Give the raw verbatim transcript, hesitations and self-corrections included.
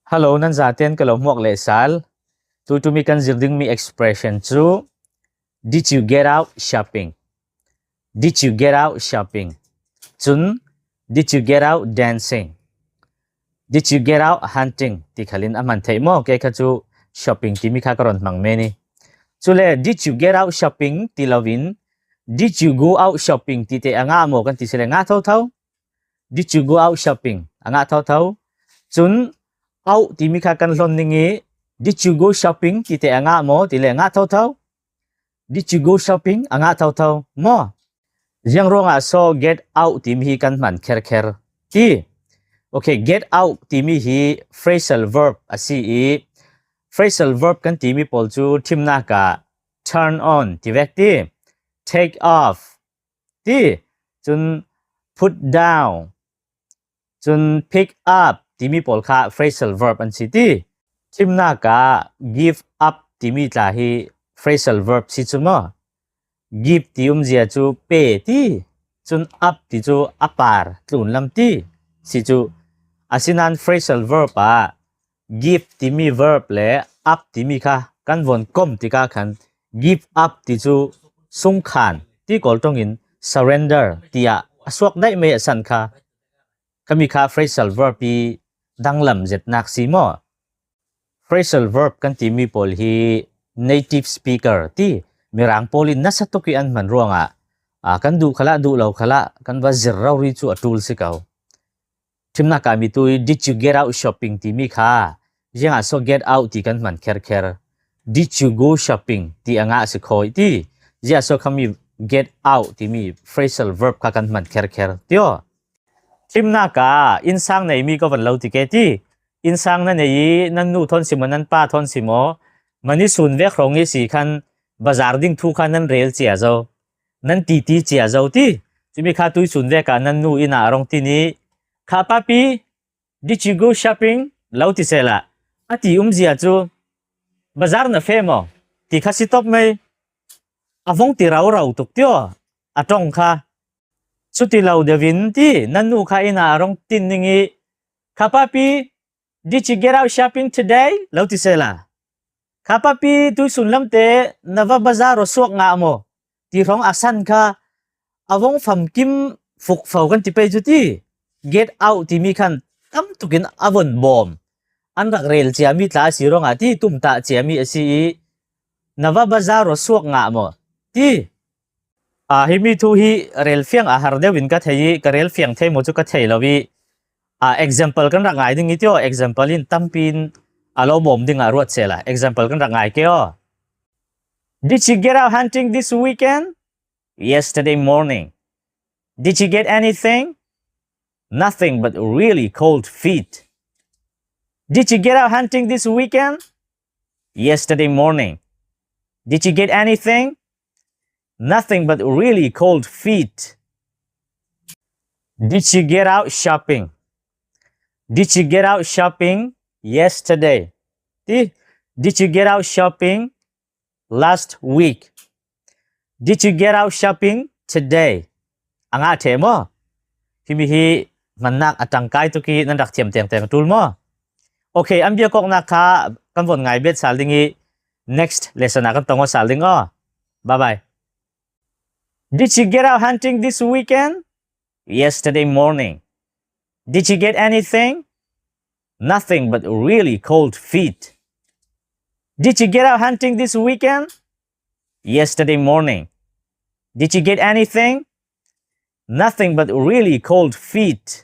Hello, nan zaten ka lo hmuak leh sal. Tuitumi kan zir ding mi expression chu, "Did you get out shopping? Did you get out shopping?" Cun, "Did you get out dancing? Did you get out hunting?" ti khalin a hman theih maw? Kei kha chu shopping timi kha ka rawn hmang men i. Chule, "Did you get out shopping?" ti lovin, "Did you go out shopping?" ti te a ngah maw kan ti sile ngah thotho. "Did you go out shopping?" a ngah thotho. Cun, "Out" timi kha kan hlon ning i, "Did you go shopping?" ti te a ngah maw ti le ngah thotho. "Did you go shopping?" a ngah thotho maw? Ziang ruangah saw "get out" timi hi kan hman kherkher ti? Okay, "get out" timi hi phrasal verb a si i, phrasal verb kan timi pawl chu thimnak ah "turn on" ti vek ti, "take off" ti, cun "put down", cun "pick up" timi pawl kha phrasal verb an si ti. Thimnak ah "give up" timi tla hi phrasal verb si cu maw? "Give" ti umzia cu pe ti, cun "up" ti cu a par tlunlam ti si cu. Asinan phrasal verb ah "give" timi verb le "up" timi kha kan von kom tikah khan "give up" ti cu sungkhan ti kawl ṭongin "surrender" tiah a suak daih mai a san kha, khami kha phrasal verb i danglam zetnak si maw? Phrasal verb kan timi pawl hi native speaker ti Mirang pawl in nasa tuk i an hman ruangah, aa, kan duh khalah, duh lo khalah kan va zir rori cu a ṭul si ko. Thimnak ah mi tu i, "Did you get out shopping?" timi kha ziangah saw "get out" ti kan hman kherkher? "Did you go shopping?" ti a ngah si khawi ti. Ziah saw khami "get out" timi phrasal verb kha kan hman kherkher ti aw. Thimnak ah innsang neimi ka von lo ti ke ti. Innsang na nei i nan nu thawn si maw, nan pa thawn si maw, mani sun vek hrawng i si khan bazar ding thu kha nan rel cia zo, nan titi cia zo ti. Cumi kha tuisun vek ah nan nu inn ah a rong ti ni, "Kha papi, did you go shopping?" lo ti sela a ti umzia cu, "Bazar na feh maw?" ti kha si tawp mai. A vong ti rau rau tuk ti aw, a ṭong kha. Cuti lo deuhin ti, nan nu kha inn ah a rong tin ning i, "Kha papi, did you get out shopping today?" lo ti sela, "Kha papi, tuisun lamte na va bazar aw suak ngah maw?" ti hrawng a san kha a vong famkim fukfo kan ti pei cu ti. "Get out" timi khan tam tukin a von bawm, an rak rel ciami tla a si ruangah ti, tumtah ciami a si i, "Na va bazar aw suak ngah maw?" ti. Aa, himi thu hi rel fiang a har deuh in ka thei i, ka rel fiang thei maw cu ka thei lo i, aa, example kan rak ngai ding i ti aw, example in tampi in a lo bawm ding ah ruat sela example kan rak ngai ke aw. "Did you get out hunting this weekend?" "Yesterday morning." "Did you get anything?" "Nothing but really cold feet." "Did you get out hunting this weekend?" "Yesterday morning." "Did you get anything?" "Nothing but really cold feet." "Did you get out shopping?" "Did you get out shopping yesterday?" Ti, "Did you get out shopping last week?" "Did you get out shopping today?" A ngah ṭheh maw? Himi hi hmannak a ṭangkai tuk i nan rak thiam tengteng a ṭul maw? Okay, an biak awknak kha kan von ngai bet sal ding i, next lesson ah kan tong aw sal ding aw. Bye bye. "Did you get out hunting this weekend?" "Yesterday morning." "Did you get anything?" "Nothing but really cold feet." "Did you get out hunting this weekend?" "Yesterday morning." "Did you get anything?" "Nothing but really cold feet."